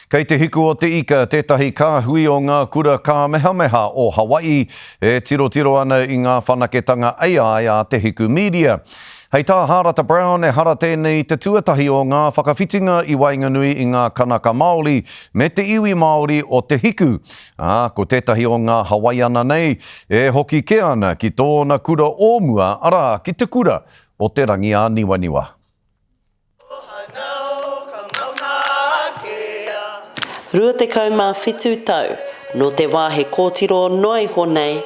Kei te Hiku o te Ika tētahi kāhui o ngā kura kāmehameha o Hawaii e tirotiro ana i ngā whanaketanga AI a te Hiku Media. Hei tā Hārata Brown ehara tēnei i te tuatahi o ngā whakawhitinga i waenganui i ngā Kanaka Maoli me te iwi Māori o Te Hiku, ā, ko tētahi o ngā Hawaiana nei e hoki kē ana ki tōna kura o mua, arā, ki te kura o Te Rangiāniwaniwa. 27 tau nō te wā he kōtiro noa iho nei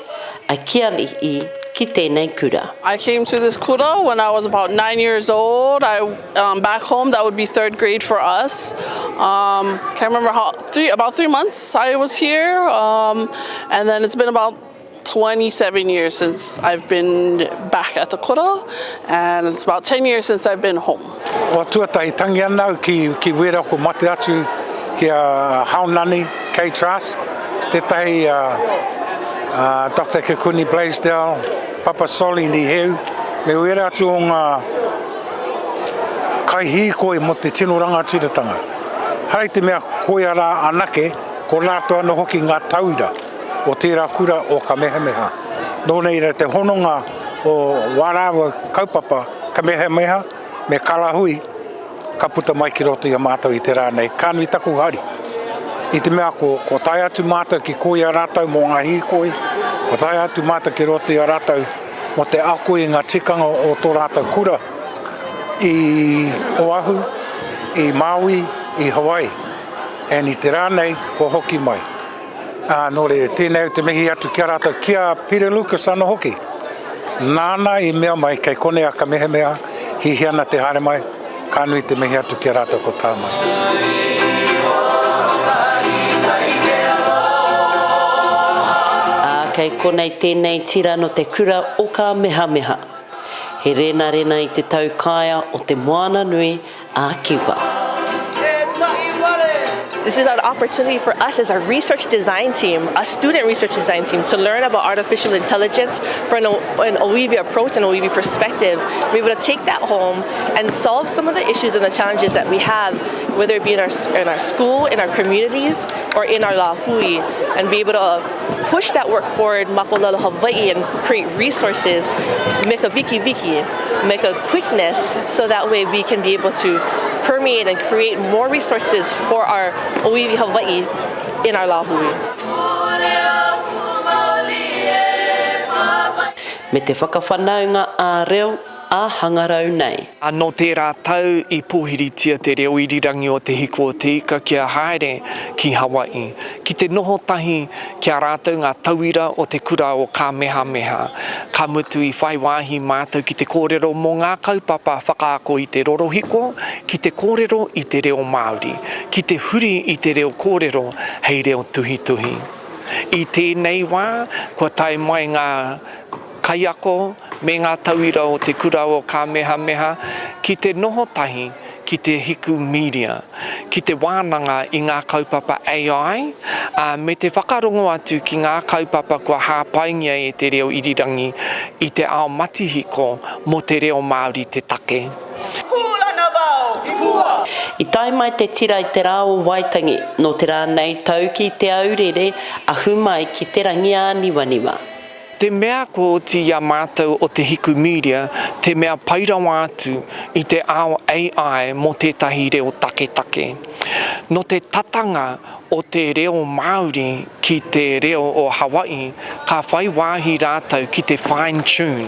a Keali'i ki tēnei kura. I came to this kura when I was about 9 years old. I um, back home that would be third grade for us. Um, can't remember how three about three months I was here, um, and then it's been about 27 years since I've been back at the kura and it's about 10 years since I've been home. Kua tuatahi tangi ana au ki, ki wera ko mate atu ki a Haonani K. Trask, tētahi a, a Dr. Kikuni Blaisdell, Papa Solly Niheu, me wera atu o ngā kaihīkoi mō te tino rangatiratanga. Hai te mea koia rā anake, ko rātou anō hoki ngā tauira. o tērā kura o Kamehameha. Nō reira te hononga o wā rāua kaupapa Kamehameha me Kalahui ka puta mai ki roto i a mātou i te rā nei. Ka nui taku hari i te mea ko, ko tae atu mātou ki kō i a rātou mō ngā hīkoi, ko tae atu mātou ki roto i a rātou mō te ako i ngā tikanga o tō rātou kura i Oahu, i Maui, i Hawaii. And i te rā nei, kua hoki mai. Ā, nō reira, tēnei au te mihi atu ki a rātou, ki a Peter Lucas anō hoki. Nāna i mea mai, kei konei a Kamehameha, hiahia ana te haere mai, ka nui te mihi atu ki a rātou ko tā mai. Ā, kei konei tēnei tira no te kura o Kamehameha. He renarena i te taukaea o te moana nui a Kiwa. This is an opportunity for us as a research design team, a student research design team, to learn about artificial intelligence from an, an ʻŌiwi approach and ʻŌiwi perspective. Be able to take that home and solve some of the issues and the challenges that we have, whether it be in our, in our school, in our communities, or in our lāhui, and be able to push that work forward ma ka ʻōlelo Hawaii and create resources, make a wikiwiki, make a quickness so that way we can be able to permeate and create more resources for our ʻŌiwi Hawaii in our lāhui. Me te whakawhanaunga ā-reo, ā-hangarau nei. Ā, nō tērā tau i pōhiritia te reo irirangi o Te Hiku o Te Ika kia haere ki Hawaii, ki te noho tahi ki a rātou ngā tauira o te kura o Kāmehameha. Ka mutu i whai wāhi mātou ki te kōrero mō ngā kaupapa whakaako i te rorohiko, ki te kōrero i te reo Māori, ki te huri i te reo kōrero hei reo tuhituhi. I tēnei wā, kua tae mai ngā kaiako me ngā tauira o te kura o Kāmehameha ki te noho tahi ki te Hiku Media, ki te wānanga i ngā kaupapa AI, ā, me te whakarongo atu ki ngā kaupapa kua hāpaingia e te reo irirangi i te ao matihiko mō te reo Māori te take. I tae mai te tira i te rā o Waitangi, nō te rā nei tau ki Te Aurere ahu mai ki Te Rangiāniwaniwa. Te mea kua oti i a mātou o Te Hiku Media te mea pai rawa atu i te ao AI mō tētahi reo taketake. Nō te tatanga o te reo Māori ki te reo o Hawaii, ka whai wāhi rātou ki te fine tune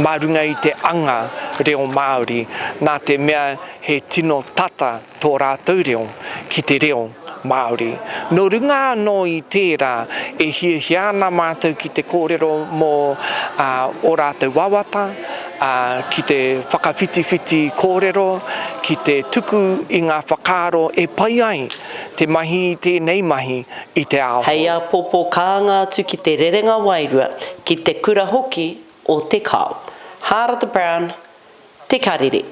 mā runga i te anga reo Māori, nā te mea he tino tata tō rātou reo ki te reo Māori. Nō runga anō i tērā, e hiahia ana mātou ki te kōrero mō ō rātou wawata, ki te whakawhitiwhiti kōrero, ki te tuku i ngā whakaaro e pai ai te mahi i tēnei mahi i te ao hou. Hei āpōpō ka anga atu ki te rerenga wairua, ki te kura hoki o Te Kao. Hārata Brown, Te Karere.